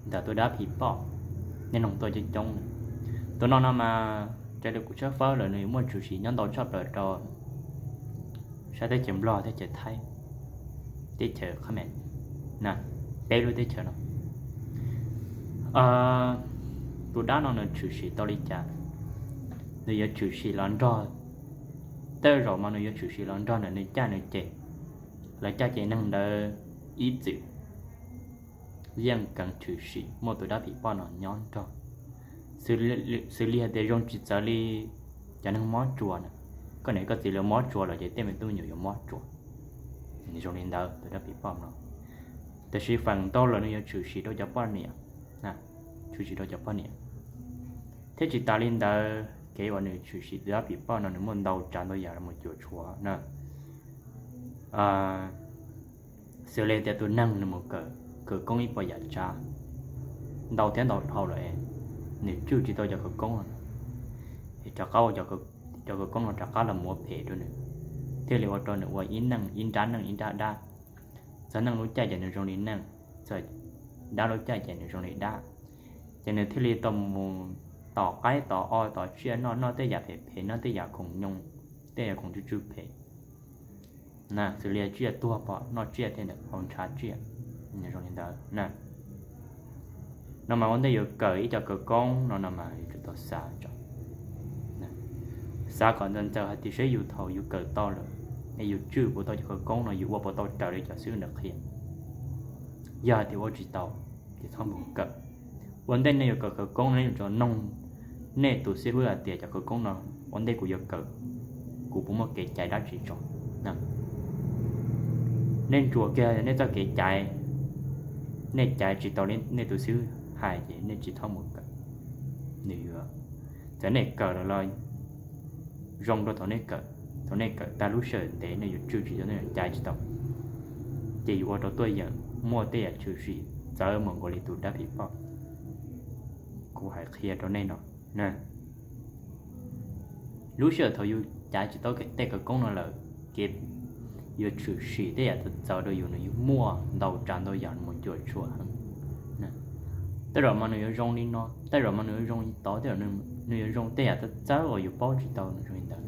ntawm tus dab phim poj, nej noog tuaj coob coob na. Tus no no mas raws li kuv tshawb fawb lawm nws yuav muaj tshwm sim nyob ntau tshaj plaws rau sab teb chaws Nplog, teb chaws Thaib, teb chaws Qhab Mes, na, peb lub teb chaws no. Tus dab no nws tshwm sim tau li cas? Nws yuav tshwm sim los nrog, tej zaum mas nws yuav tshwm sim los nrog ntawm nws caj nws ces, lawv caj ces neeg ntawd ib txwm yeej keev tshwm sim muaj tus dab phim poj no nyob nrog. Xws li hais tias zoo tsis txawv li cov neeg mob tsuas na, koj niam koj txiv lawv mob tsuas los ces tej me tub me nyuam yuav mob tsuas, zoo li ntawd tus dab phim poj no. Tiam sis feem ntau los nws yuav tshwm sim rau cov poj niam, tshwm sim rau cov poj niam. Thiab tsis tas li ntawd, kev uas nws tshwm sim tus dab phim poj no nws muaj ntau tsav ntau yam los mus cuam tshuam na. Xws li tias tus neeg nws mus kawm, kawm koob ib puas yam tsav, ntau thiab ntau dhau lawm, nws tswj tsis tau cov khawv koob no, es rov qab ua cov khawv koob no rov qab los mus ua phem rau nws, thiaj li ua rau nws ua ib neej ib nrab neej ib nrab dab. Txog neej lub caij ces nws zoo li neej, txog dab lub caij ces nws zoo li dab. Ces nws thiaj li tau mus tom qaib tom o tom tsiaj noj, noj tej yam phem phem, noj tej yam khoom nyoo, tej yam khoom tsw tsw phem na, xws li tsiaj tuag pom noj tsiaj thiab ntawm hauv ntshav tsiaj, zoo li ntawd na. No mas ua ntej yuav kawm ib co khawv koob no no mas yuav tsum tau xav, xav kom ntxaws ntxaws hais tias seb yus thaum yus kawm tau lawm, es yus tswj puas tau cov khawv koob no, yus ua puas tau raws li cov xib hwb ntawd qhia. Yog hais tias ua tsis tau ces txhob mus kawm. Ua ntej nej yuav kawm khawv koob no nej yuav tsum noog nej tus xib hwb hais tias cov khawv koob no ua ntej kuv yuav kawm, kuv puas muaj kev cai dab tsi tso. Nej ntsuas kiag nej txoj kev cai, nej caiv tsis tau li nej tus xib hwb hais ces nej tsis txhob mus kawm. Nws yuav, txawm nej kawm lawm los zoo rau thaum nej kawm, thaum nej kawm tag lub sij hawm ntev nej yuav tswj tsis tau, nej yuav caiv tsis tau, ces yuav ua rau tuaj yeem muaj tej yam tshwm sim txawv mus nkaus li tus dab phim poj kuv hais qhia rau nej no na. Lub sij hawm thaum yus caiv tsis tau tej khawv koob no lawm, kev yuav tshwm sim tej yam txawv txawv rau yus nws yuav muaj ntau tsav ntau yam mus cuam tshuam heev. Tej zaum mas nws yuav zoo li no, tej zaum mas nws yuav zoo li tod, tej zaum nws yuav zoo tej yam txawv txawv uas yus paub tsis tau nws zoo li ntawd.